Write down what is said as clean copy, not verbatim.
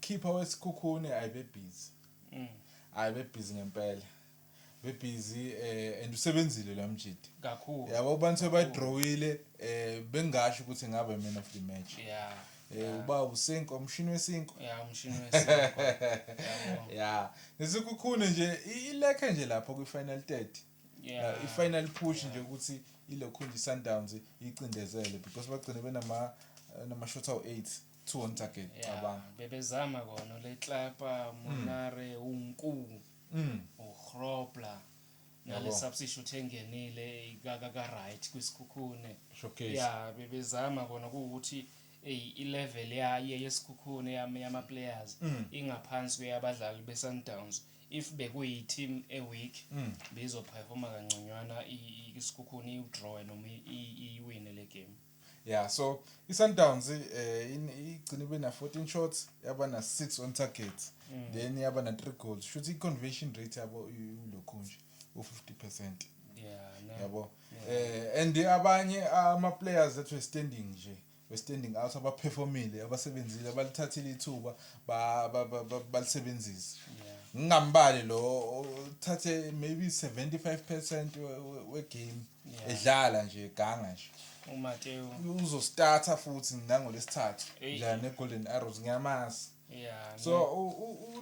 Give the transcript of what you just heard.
Goalkeeper weSekhukhune ayibe busy. Ayibe busy ngempela, be busy and usebenzile lo mjidi. Kakhulu. Yabo, abantu sebayidrawile, bengasho ukuthi ngabe man of the match. Uba usenko, umshini wesinko. Yeah, umshini wesinko, yabo. Yeah, neSekhukhune nje ilekhe nje lapho kwi final third. I-final push nje ukuthi ilokhu nje Sundowns icindezele, because bagcine benama nama shots awu 8, 2 on target. Cabanga. Bebezama kona leklapa Monare, unku uGrobler nale substitute engenile ka right kwiSekhukhune. Showcase. Yeah, bebezama kona kuwukuthi ey, i-level yaye yeSekhukhune yama players ingaphansi kweyabadlali be-Sundowns. If bekuyi team e-weak, bezoperforma kangconywana iSekhukhune, idraw noma iwine le game. Yeah, so i-Sundowns igcine ibe na 14 shots, yaba na 6 on target, then yaba na 3 goals. Shuthi i-conversion rate yabo ulokhu nje u-50%. Yeah, ne. Yabo, and abanye ama players that were standing nje, were standing out, abaperformile, abasebenzile, abalithathile ithuba, balisebenzisa. Ngingambali lo uthathe maybe 75% we game edlala nje, ganga nje. UMateo. Uzostarta futhi nangolesithathu Ey. dlala ne-Golden Arrows, ngiyamazi. Yeah. So